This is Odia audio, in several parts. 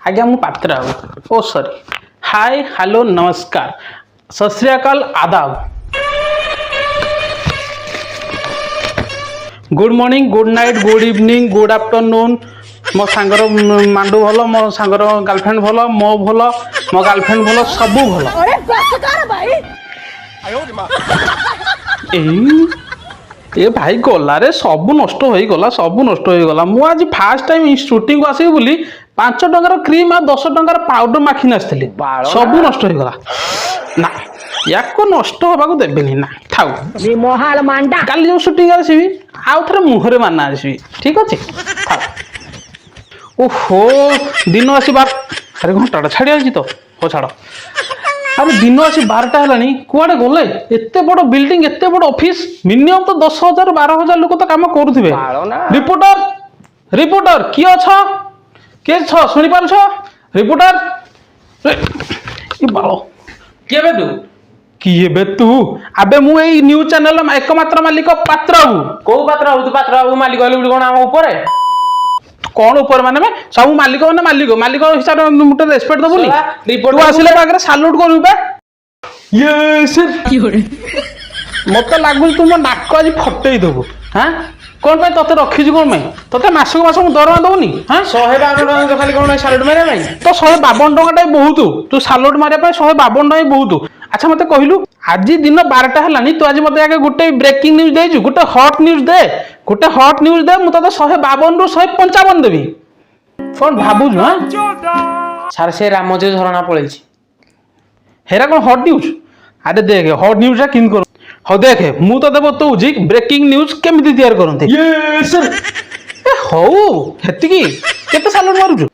ଆଜ୍ଞା, ମୁଁ ପାତ୍ର ବାବୁ। ଓ ସରି, ହାଇ, ହ୍ୟାଲୋ, ନମସ୍କାର, सत श्री अकाल, आदाब, good morning, good night, good evening, good afternoon. ମୋ ସାଙ୍ଗର ମାଣ୍ଡୁ ଭଲ, ମୋ ସାଙ୍ଗର ଗାର୍ଲଫ୍ରେଣ୍ଡ ଭଲ, ମୋ ଭଲ, ମୋ ଗାର୍ଲଫ୍ରେଣ୍ଡ ଭଲ, ସବୁ ଭଲ। ଏଇ ଏ ଭାଇ, ଗଲାରେ, ସବୁ ନଷ୍ଟ ହେଇଗଲା, ସବୁ ନଷ୍ଟ ହେଇଗଲା। ମୁଁ ଆଜି ଫାର୍ଷ୍ଟ ଟାଇମ୍ ସୁଟିଂକୁ ଆସିବି ବୋଲି 5 ଟଙ୍କାର କ୍ରିମ୍ ଆଉ 10 ଟଙ୍କାର ପାଉଡର ମାଖିନି ଆସିଥିଲି। ସବୁ ନଷ୍ଟ ହେଇଗଲା। ନା, ୟାକୁ ନଷ୍ଟ ହବାକୁ ଦେବିନି। ନା, ଥାଉ। କାଲି ଯୋଉ ସୁଟିଂ ଆସିବି, ଆଉ ଥରେ ମୁହଁରେ ମାନା ଆସିବି। ଠିକ ଅଛି, ଥାଉ। ଓହୋ, ଦିନ ଆସି 12, ଆରେ ଘଣ୍ଟାଟା ଛାଡ଼ି ଯାଉଛି ତ। ହଉ ଛାଡ଼। ଆରେ ଦିନ ଆସି 12ଟା ହେଲାଣି, କୁଆଡ଼େ ଗଲେ? ଏତେ ବଡ଼ ବିଲ୍ଡିଂ, ଏତେ ବଡ଼ ଅଫିସ, ମିନିମମ୍ ତ 10,000 12,000 ଲୋକ ତ କାମ କରୁଥିବେ। ରିପୋର୍ଟର, ରିପୋର୍ଟର, କିଏ ଅଛ? କିଏ ଅଛ? ଶୁଣିପାରୁଛ? ରିପୋର୍ଟର, ଏ ବାଳ। କିଏ ବେ ତୁ? କିଏ ବେ ତୁ? ଆବେ, ମୁଁ ଏଇ ନ୍ୟୁଜ ଚ୍ୟାନେଲର ଏକମାତ୍ର ମାଲିକ ପାତ୍ର ବାବୁ। କୋଉ ପାତ୍ର ବାବୁ? ତୁ ପାତ୍ର ବାବୁ ମାଲିକ ହେଲୁ ବୋଲି କଣ ଆମ ଉପରେ? କଣ ଉପରେ ମାନେ? ସବୁ ମାଲିକ ମାନେ ମାଲିକ, ମାଲିକ ହିସାବରେ ମୁଁ ତ ରେସପେକ୍ଟ ଦବୁନି? ଶଳା, reporter ତୁ ଆସିଲେ ପାଖରେ ସାଲ୍ୟୁଟ କରିବୁ ବେ। ଇଏ ସେ ମତେ ଲାଗୁଛି ତୁ ମୋ ନାକ ଆଜି ଫଟେଇ ଦବୁ। ହାଁ, କଣ ପାଇଁ ତତେ ରଖିଛୁ? କଣ ପାଇଁ ତତେ ମାସକୁ ମାସ ମୁଁ ଦରମା ଦଉନି? ହାଁ? 152 ଟଙ୍କା ଖାଲି କଣ ସାଲୁଟ ମାରିବା ପାଇଁ? ତ 152 ଟଙ୍କାଟା ବି ବହୁତ। ତୁ ସାଲୁଟ ମାରିବା ପାଇଁ 152 ଟଙ୍କା ବି ବହୁତ। ଆଚ୍ଛା, ମତେ କହିଲୁ, ଆଜି ଦିନ 12ଟା ହେଲାଣି, ତୁ ଆଜି ମତେ ଆଗେ ଗୋଟେ ବ୍ରେକିଂ ନ୍ୟୁଜ ଦେଇଛୁ? ଗୋଟେ ହଟ୍ ନ୍ୟୁଜ ଦେ, ଗୋଟେ ହଟ୍ ନ୍ୟୁଜ ଦେ, ମୁଁ ତତେ 152ରୁ 155 ଦେବି। କଣ ଭାବୁଛୁ? ହାଁ? ସାର୍, ସେ ରାମଜୀ ଝରଣା ପଳେଇଛି। ହେରା କଣ ହଟ୍ ନ୍ୟୁଜ? ଆରେ ଦେଖେ, ହଟ୍ ନ୍ୟୁଜଟା କେମିତି କର। ହଉ ଦେଖେ, ମୁଁ ତତେ ବତଉଛି ବ୍ରେକିଂ ନ୍ୟୁଜ କେମିତି ତିଆରି କରନ୍ତି। ଏ ହଉ, ହେତିକି କେତେ ସାଲୁଟ ମାରୁଛୁ?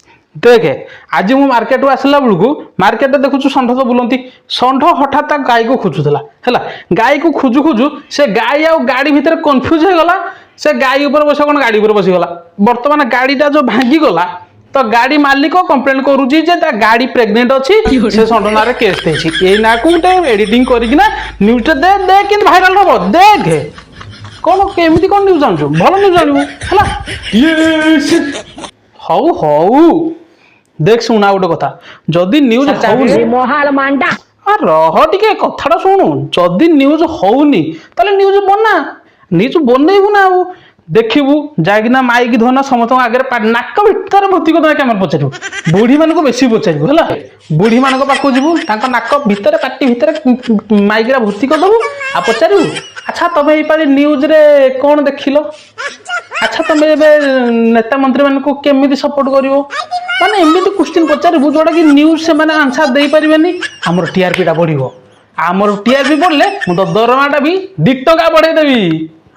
ଦେଖେ, ଆଜି ମୁଁ ମାର୍କେଟକୁ ଆସିଲା ବେଳକୁ ମାର୍କେଟରେ ଦେଖୁଛୁ ଷଣ୍ଢ ତ ବୁଲନ୍ତି। ଷଣ୍ଢ ହଠାତ୍ ତା ଗାଈକୁ ଖୋଜୁଥିଲା। ହେଲା, ଗାଈକୁ ଖୋଜୁ ଖୋଜୁ ସେ ଗାଈ ଆଉ ଗାଡ଼ି ଭିତରେ କନଫ୍ୟୁଜ ହେଇଗଲା। ସେ ଗାଈ ଉପରେ ବସିବ କଣ, ଗାଡ଼ି ଉପରେ ବସିଗଲା। ବର୍ତ୍ତମାନ ଗାଡ଼ିଟା ଯୋଉ ଭାଙ୍ଗିଗଲା, ତ ଗାଡ଼ି ମାଲିକ କମ୍ପ୍ଲେନ କରୁଛି ଯେ ତା ଗାଡ଼ି ପ୍ରେଗନେଣ୍ଟ ଅଛି। ସେ ଷଣ୍ଢ ନାଁରେ କେସ୍ ଦେଇଛି। ଏଇ ନାଁକୁ ଗୋଟେ ଏଡିଟିଂ କରିକିନା ନ୍ୟୁଜଟା ଦେ, ଦେ, କେମିତି ଭାଇରାଲ ହବ ଦେଖେ। କଣ କେମିତି କଣ ନ୍ୟୁଜ ଆଣୁଛୁ? ଭଲ ନ୍ୟୁଜ ଆଣିବୁ, ହେଲା? ହଉ ହଉ, ଦେଖ, ଶୁଣ, ଆଉ ଗୋଟେ କଥା, ଯଦି ନ୍ୟୁଜ ହଉନି, ଆ ରହ ଟିକେ, କଥାଟା ଶୁଣୁ। ଯଦି ନ୍ୟୁଜ ହଉନି, ତାହେଲେ ନ୍ୟୁଜ ବନା। ନ୍ୟୁଜ ବନେଇବୁ ନା ଆଉ ଦେଖିବୁ, ଯାଇକିନା ମାଇକି ଧରନା ସମସ୍ତଙ୍କ ଆଗରେ ନାକ ଭିତରେ ଭର୍ତ୍ତି କରିଦେବା। କ୍ୟାମେରା ପଚାରିବୁ, ବୁଢୀ ମାନଙ୍କୁ ବେଶୀ ପଚାରିବୁ। ହେଲା, ବୁଢୀ ମାନଙ୍କ ପାଖକୁ ଯିବୁ, ତାଙ୍କ ନାକ ଭିତରେ, ପାଟି ଭିତରେ ମାଇକିରା ଭର୍ତ୍ତି କରିଦବୁ ଆଉ ପଚାରିବୁ, ଆଚ୍ଛା, ତମେ ଏଇପାଳି ନ୍ୟୁଜରେ କଣ ଦେଖିଲ? ଆଚ୍ଛା, ତମେ ଏବେ ନେତା ମନ୍ତ୍ରୀ ମାନଙ୍କୁ କେମିତି ସପୋର୍ଟ କରିବ? ମାନେ ଏମିତି କ୍ୱେଶ୍ଚିନ୍ ପଚାରିବୁ ଯୋଉଟା କି ନ୍ୟୁଜ ସେମାନେ ଆନ୍ସର ଦେଇପାରିବେନି। ଆମର ଟିଆରପି ଟା ବଢିବ। ଆମର ଟିଆରପି ବଢିଲେ ମୁଁ ତ ଦରମାଟା ବି 2 ଟଙ୍କା ବଢେଇ ଦେବି।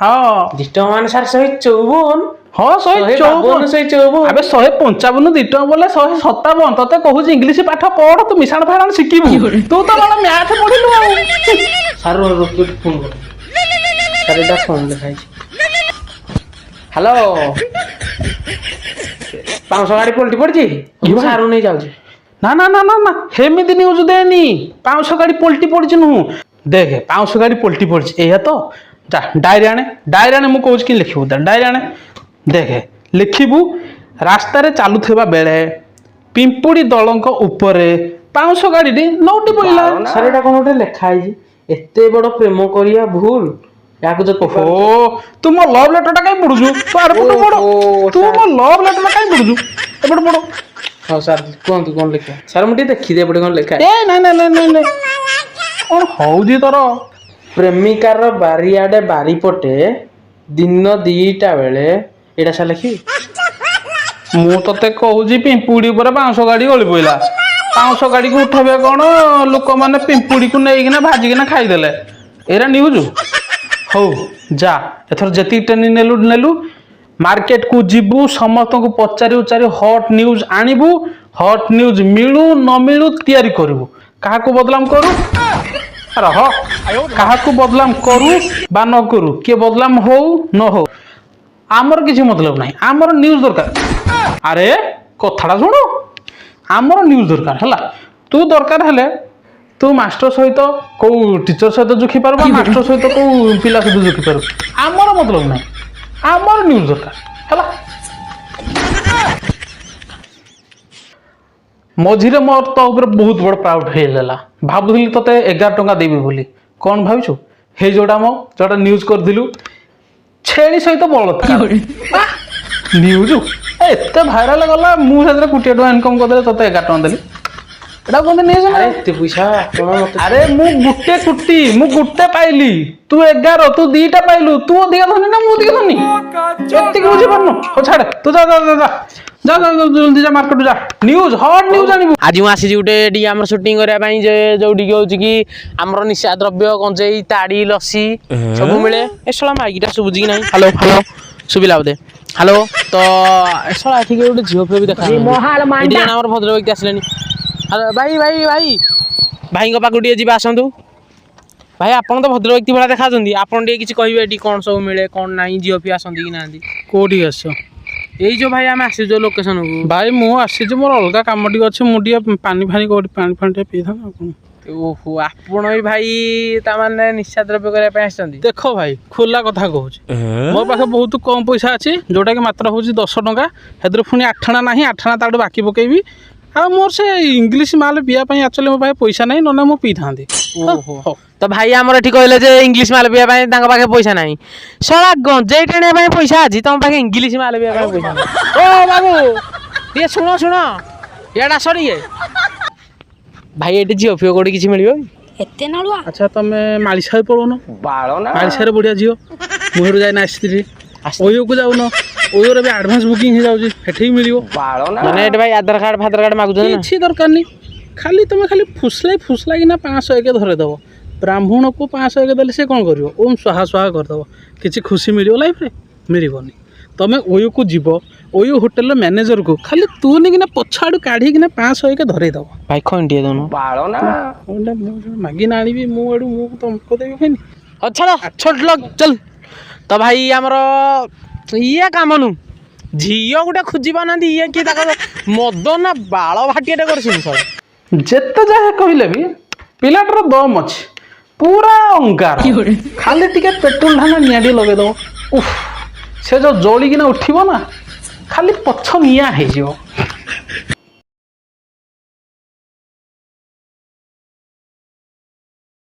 ହଁ। 2 ଟଙ୍କା ମାନେ ସାର୍ 154। ହଁ, ଶହେ ଶହେ ଚଉବନ। ବାବନ, 154। ଆବେ, 155, 2 ଟଙ୍କା ବୋଲେ 157। ତତେ କହୁଛି ଇଂଲିଶ ପାଠ ପଢ, ତୁ ମିଶାଣ ଫେଡ଼ାଣ ଶିଖିବୁ। ତୁ ତ ମାନେ ମ୍ୟାଥ ପଢିଲୁ ଆଉ। ସାର୍, ରୁହ, ରୁହ, ଗୋଟେ ଫୋନ କର। ସାର୍, ଏଇଟା ଫୋନ ଲେଖା ହେଇଛି। ହ୍ୟାଲୋ, ପାଉଁଶ ଗାଡ଼ି ପଲଟି ପଡ଼ିଛି, ମୁଁ ସାରୁ ନେଇ ଯାଉଛି। ନା ନା ନା ନା ନା, ସେମିତି ନ୍ୟୁଜ ଦେନି। ପାଉଁଶ ଗାଡ଼ି ପଲଟି ପଡ଼ିଛି ନୁହଁ। ଦେଖେ, ପାଉଁଶ ଗାଡ଼ି ପଲଟି ପଡ଼ିଛି ଏଇଆ ତ? ଯା, ଡାଏରୀ ଆଣେ, ଡାଏରୀ ଆଣେ, ମୁଁ କହୁଛି କି ଲେଖିବୁ। ଡାଏରୀ ଆଣେ। ଦେଖେ, ଲେଖିବୁ, ରାସ୍ତାରେ ଚାଲୁଥିବା ବେଳେ ପିମ୍ପୁଡ଼ି ଦଳଙ୍କ ଉପରେ ପାଉଁଶ ଗାଡ଼ିଟି ନଉଟି ପଡ଼ିଲା। ସାର୍, ଏଇଟା କଣ ଗୋଟେ ଲେଖା ହେଇଛି, ଏତେ ବଡ ପ୍ରେମ କରିବା ଭୁଲ, ଏହାକୁ ଯଦି ଓହୋ, ତୁ ମୋ ଲଭ୍ ଲେଟରଟା କାଇଁ ପଢୁଛୁ? ତୁ ଆର ପଟୁ ପଢ। ଓହୋ, ତୁ ମୋ ଲଭ୍ ଲେଟରଟା କାଇଁ ପଢୁଛୁ? ଏପଟେ ପଢ। ହଉ ସାର୍, କୁହନ୍ତୁ କଣ ଲେଖିବା। ସାର୍, ମୁଁ ଟିକେ ଦେଖିଦିଏ ଏପଟେ କଣ ଲେଖା। ଏ ନାଇଁ ନାଇଁ ନାଇଁ ନାଇଁ ନାଇଁ, କଣ ହଉଛି ତୋର? ପ୍ରେମିକାର ବାରିଆଡେ ବାରିପଟେ ଦିନ 2ଟା ବେଳେ, ଏଇଟା ସାର୍ ଲେଖିବି? ମୁଁ ତତେ କହୁଛି ପିମ୍ପୁଡ଼ି ଉପରେ ବାଉଁଶ ଗାଡ଼ି ଗଳି ପଇଲା। ବାଉଁଶ ଗାଡ଼ିକୁ ଉଠେଇବେ କଣ, ଲୋକମାନେ ପିମ୍ପୁଡ଼ିକୁ ନେଇକିନା ଭାଜିକିନା ଖାଇଦେଲେ। ଏଇଟା ନ୍ୟୁଜ୍? ହଉ ଯା, ଏଥର ଯେତିକି ଟ୍ରେନିଂ ନେଲୁ ନେଲୁ, ମାର୍କେଟକୁ ଯିବୁ, ସମସ୍ତଙ୍କୁ ପଚାରି ଉଚାରି ହଟ୍ ନ୍ୟୁଜ୍ ଆଣିବୁ। ହଟ୍ ନ୍ୟୁଜ୍ ମିଳୁ ନ ମିଳୁ ତିଆରି କରିବୁ। କାହାକୁ ବଦନାମ କରୁ, ରହ, କାହାକୁ ବଦନାମ କରୁ ବା ନ କରୁ, କିଏ ବଦନାମ ହଉ ନ ହଉ, ଆମର କିଛି ମତଲବ ନାହିଁ। ଆମର ନ୍ୟୁଜ୍ ଦରକାର। ଆରେ କଥାଟା ଶୁଣୁ, ଆମର ନ୍ୟୁଜ୍ ଦରକାର। ହେଲା, ତୁ ଦରକାର ହେଲେ ତୁ ମାଷ୍ଟର ସହିତ କୋଉ ଟିଚର ସହିତ ଜୁଖି ପାରୁ ବା ମାଷ୍ଟର ସହିତ କୋଉ ପିଲା ସହିତ ଜୁଖି ପାରୁ, ଆମର ମତଲବ ନାହିଁ। ଆମର ନ୍ୟୁଜ୍ ଦରକାର ହେଲା। ମଝିରେ ମୋର ତୋ ଉପରେ ବହୁତ ବଡ଼ ପ୍ରାଉଡ୍ ହେଇଗଲା। ଭାବୁଥିଲି ତୋତେ 11 ଟଙ୍କା ଦେବି ବୋଲି। କ'ଣ ଭାବିଛୁ? ହେଇ ଯୋଉଟା ମୋ ଯୋଉଟା ନ୍ୟୁଜ୍ କରିଥିଲୁ, ଛେଳି ସହିତ ବଳତ୍କାର ନ୍ୟୁଜ୍ ଏତେ ଭାଇରାଲ ଗଲା, ମୁଁ ସେଥିରେ କୋଟିଏ ଟଙ୍କା ଇନକମ୍ କରିଦେଲେ, ତୋତେ 11 ଟଙ୍କା ଦେଲି। ଏଟା କୁହନ୍ତି ନ୍ୟୁଜ୍ ନା? ଆରେ, ଏତେ ପଇସା ଆପଣ ମତେ? ଆରେ, ମୁଁ ଗୋଟେ କୋଟି, ମୁଁ ଗୋଟେ ପାଇଲି, ତୁ 11, ତୁ ଦିଟା ପାଇଲୁ। ତୁ ଅଧିକା ଧନୀ ନା ମୁଁ ଅଧିକା ଧନୀ? ଏତିକି ବୁଝିପାରୁନୁ? ହଉ ଛାଡେ, ତୁ ଯା ଯା ଯା ଯା ଯା ଯା ଯା, ଜଲ୍ଦି ଯା, ମାର୍କେଟ ଯା, ନ୍ୟୁଜ୍, ହଟ୍ ନ୍ୟୁଜ୍ ଆଣିବୁ। ଆଜି ମୁଁ ଆସିଛି ଗୋଟେ ଟିକେ ଆମର ସୁଟିଂ କରିବା ପାଇଁ, ଯେ ଯୋଉଠିକି ହଉଛି କି ଆମର ନିଶା ଦ୍ରବ୍ୟ, ଗଞ୍ଜେଇ, ତାଡ଼ି, ଲସି ସବୁ ମିଳେ। ଏ ଶଳା ମାଇକିଟା ଶୁଭୁଛି କି ନାହିଁ? ହ୍ୟାଲୋ, ହ୍ୟାଲୋ, ଶୁଭିଲା ବୋଧେ? ହ୍ୟାଲୋ। ତ ଏ ଶଳା ଏଠିକି ଗୋଟେ ଝିଅ ଫିଅ ବି ଦେଖା। ଏଠି ଜଣେ ଆମର ଭଦ୍ର ବ୍ୟକ୍ତି ଆସିଲେଣି। ହ୍ୟାଲୋ ଭାଇ, ଭାଇ, ଭାଇ, ଭାଇଙ୍କ ପାଖକୁ ଟିକେ ଯିବା, ଆସନ୍ତୁ ଭାଇ। ଆପଣ ତ ଭଦ୍ର ବ୍ୟକ୍ତି ଭଳିଆ ଦେଖାଯାଉଛନ୍ତି। ଆପଣ ଟିକେ କିଛି କହିବେ, ଏଠି କ'ଣ ସବୁ ମିଳେ, କ'ଣ ନାହିଁ, ଝିଅ ଫିଅ ଆସନ୍ତି କି ନାହାନ୍ତି? କୋଉଠିକି ଆସିଛ? ଏଇ ଯୋଉ ଭାଇ, ଆମେ ଆସିଛୁ ଯୋଉ ଲୋକେସନକୁ। ଭାଇ, ମୁଁ ଆସିଛି, ମୋର ଅଲଗା କାମ ଟିକେ ଅଛି। ମୁଁ ଟିକେ ପାଣି ଫାଣି, କୋଉଠି ପାଣି ଫାଣି ଟିକେ ପିଇଥାନ୍ତି, ଆଉ କ'ଣ। ଓହୋ, ଆପଣ ବି ଭାଇ ତାମାନେ ନିଶା ଦ୍ରବ୍ୟ କରିବା ପାଇଁ ଆସିଛନ୍ତି? ଦେଖ ଭାଇ, ଖୋଲା କଥା କହୁଛି, ମୋ ପାଖେ ବହୁତ କମ୍ ପଇସା ଅଛି, ଯୋଉଟାକି ମାତ୍ର ହେଉଛି 10 ଟଙ୍କା। ସେଥିରେ ପୁଣି ଆଠଣା ନାହିଁ, ଆଠଣା ତାଠୁ ବାକି ପକେଇବି। ଆଉ ମୋର ସେ ଇଂଲିଶ ମାଲ ପିଇବା ପାଇଁ ଆକ୍ଚୁଆଲି ମୋ ପାଖେ ପଇସା ନାହିଁ, ନହେଲେ ମୁଁ ପିଇଥାନ୍ତି। ଓହୋ, ତ ଭାଇ ଆମର ଏଠି କହିଲେ ଯେ ଇଂଲିଶ ମାଲ ପିଇବା ପାଇଁ ତାଙ୍କ ପାଖେ ପଇସା ନାହିଁ। ଶଳା, ଗଞ୍ଜେଇ ଟାଣିବା ପାଇଁ ପଇସା ଅଛି ତମ ପାଖେ, ଇଂଲିଶ ମାଲ ପିଇବା ପାଇଁ ପଇସା ନାହିଁ। ଓ ବାବୁ, ଟିକେ ଶୁଣ, ଶୁଣ, ଇଆଡ଼େ ଆସ ଟିକେ। ଭାଇ, ଏଠି ଝିଅ ଫିଅ କୋଉଠି କିଛି ମିଳିବ କି? ଏତେ ନାଳୁଆ। ଆଚ୍ଛା, ତମେ ମାଳିସାହି ପଳଉନ। ମାଳିସାହିରେ ବଢ଼ିଆ ଝିଅ, ମୁଁ ହେଠୁ ଯାଇନା ଆସିଥିଲି। ଓୟୋକୁ ଯାଉନ, ଓୟୋରେ ବି ଆଡ଼ଭାନ୍ସ ବୁକିଂ ହେଇଯାଉଛି, ସେଠି ବି ମିଳିବ। ମାନେ ଏଠି ଭାଇ ଆଧାର କାର୍ଡ ଫାଧାର କାର୍ଡ ମାଗୁଛନ୍ତି ନା? କିଛି ଦରକାର ନାହିଁ। ଖାଲି ତମେ ଖାଲି ଫୁସଲାଇ ଫୁସଲାଇକିନା 501 ଧରେଇଦେବ। ବ୍ରାହ୍ମଣକୁ 501 ଦେଲେ ସେ କ'ଣ କରିବ? ଓମ୍ ସ୍ୱାହା ସ୍ୱାହା କରିଦେବ। କିଛି ଖୁସି ମିଳିବ ଲାଇଫରେ? ମିଳିବନି। ତମେ ଓୟୋକୁ ଯିବ, ଓୟୋ ହୋଟେଲର ମ୍ୟାନେଜରକୁ ଖାଲି ତୁ ନେଇକିନା ପଛ ଆଡ଼ୁ କାଢ଼ିକିନା 501 ଧରେଇଦେବ। ଭାଇ, ଖଇନି ଟିକେ ଦଉନ। ମାଗିନା ଆଣିବି ମୁଁ ଆଡ଼ୁ, ମୁଁ ତମକୁ ଦେବି ଖଇନି? ହଉ ଛାଡ଼, ଛୋଟ ଲୋକ, ଚଲ। ତ ଭାଇ, ଆମର ଇଏ କାମ ନୁ, ଝିଅ ଗୋଟେ ଖୋଜି ପାଉନାହାନ୍ତି। ଇଏ କିଏ ତାଙ୍କର ମଦ ନା ବାଳ ଭାଟିଆଟା କରୁଛନ୍ତି ଶଳା। ଯେତେ ଯାହା କହିଲେ ବି ପିଲାଟାର ଦମ ଅଛି, ପୁରା ଅଙ୍ଗାର। ଖାଲି ଟିକେ ପେଟ୍ରୋଲ ଢାଙ୍ଗା ନିଆଁ ଟିକେ ଲଗେଇଦବ, ଉଫ୍, ସେ ଯୋଉ ଜଳିକିନା ଉଠିବ ନା, ଖାଲି ପଛ ନିଆଁ ହେଇଯିବ।